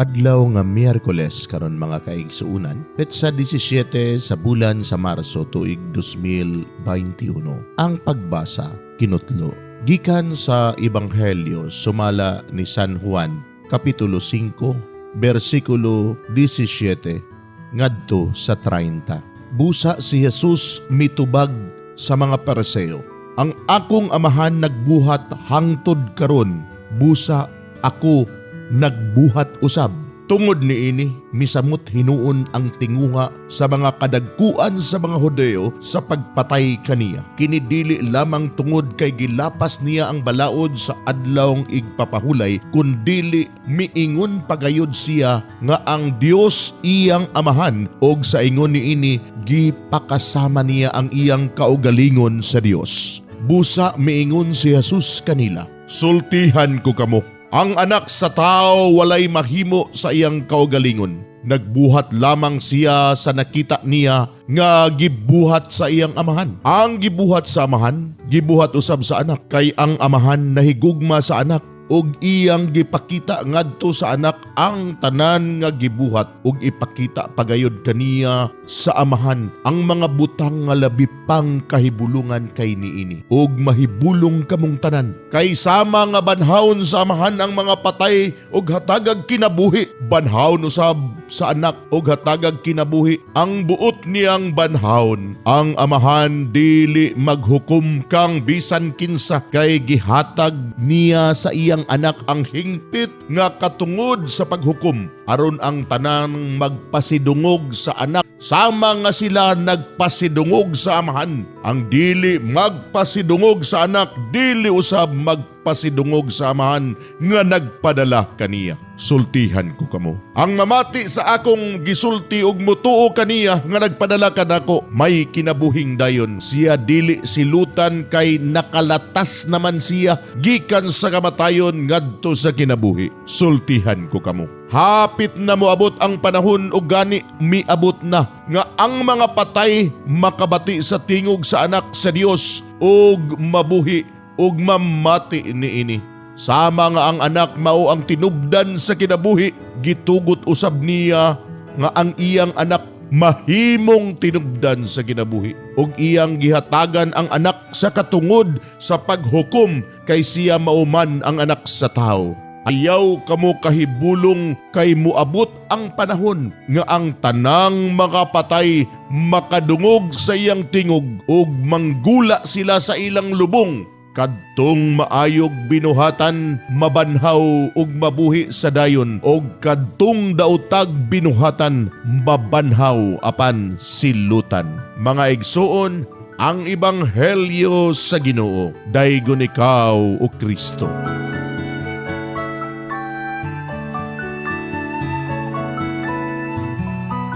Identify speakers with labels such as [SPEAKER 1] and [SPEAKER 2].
[SPEAKER 1] Adlaw nga Miyerkules karon, mga kaigsuunan, petsa 17 sa bulan sa Marso, tuig 2021. Ang pagbasa kinutlo gikan sa Ebanghelyo sumala ni San Juan, kapitulo 5, bersikulo 17 ngadto sa 30. Busa si Jesus mitubag sa mga Pariseo, "Ang akong Amahan nagbuhat hangtod karon, busa ako nagbuhat usab." Tungod niini, misamot hinuon ang tinguha sa mga kadagkuan sa mga Hudeo sa pagpatay kaniya. Kini dili lamang tungod kay gilapas niya ang balaod sa Adlawng Igpapahulay, kundili miingon pagayod siya nga ang Dios iyang Amahan og sa ingon niini gipakasama niya ang iyang kaugalingon sa Dios. Busa miingon si Jesus kanila, "Sultihan ko kamo, ang Anak sa Tao walay mahimo sa iyang kaugalingon. Nagbuhat lamang siya sa nakita niya nga gibuhat sa iyang Amahan. Ang gibuhat sa Amahan, gibuhat usab sa Anak. Kay ang Amahan nahigugma sa Anak ug iyang gipakita ngadto sa Anak ang tanan nga gibuhat, ug ipakita pagayod kaniya sa Amahan ang mga butang nga labi pang kahibulungan kay niini, ug mahibulong kamong tanan. Kay sama nga banhawon sa Amahan ang mga patay ug hatagag kinabuhi, banhawon usab sa Anak ug hatagag kinabuhi ang buot niyang banhawon. Ang Amahan dili maghukom kang bisan kinsa, kay gihatag niya sa iyang Anak ang hingpit nga katungod sa paghukom, aron ang tanang magpasidungog sa Anak sama nga sila nagpasidungog sa Amahan. Ang dili magpasidungog sa Anak, dili usab magpasidungog sa Amahan nga nagpadala kaniya. Sultihan ko kamo, ang mamati sa akong gisulti ug mutuo kaniya nga nagpadala kanako, may kinabuhing dayon. Siya dili silutan, kay nakalatas naman siya gikan sa kamatayon ngadto sa kinabuhi. Sultihan ko kamo, hapit na moabot ang panahon, ug gani miabot na, nga ang mga patay makabati sa tingog sa Anak sa Dios ug mabuhi ug mamati niini. Sama nga ang Anak mao ang tinubdan sa kinabuhi, gitugot usab niya nga ang iyang Anak mahimong tinubdan sa kinabuhi. Ug iyang gihatagan ang Anak sa katungod sa paghukom, kay siya mao man ang Anak sa Tao. Ayaw kamo kahibulong, kay muabot ang panahon nga ang tanang mga patay makadungog sa iyang tingog ug manggula sila sa ilang lubong. Kadtong maayog binuhatan mabanhaw ug mabuhi sa dayon, ug kadtong daotag binuhatan mabanhaw apan silutan." Mga igsuon, ang Ebanghelyo sa Ginoo. Daygon ikaw, o Kristo.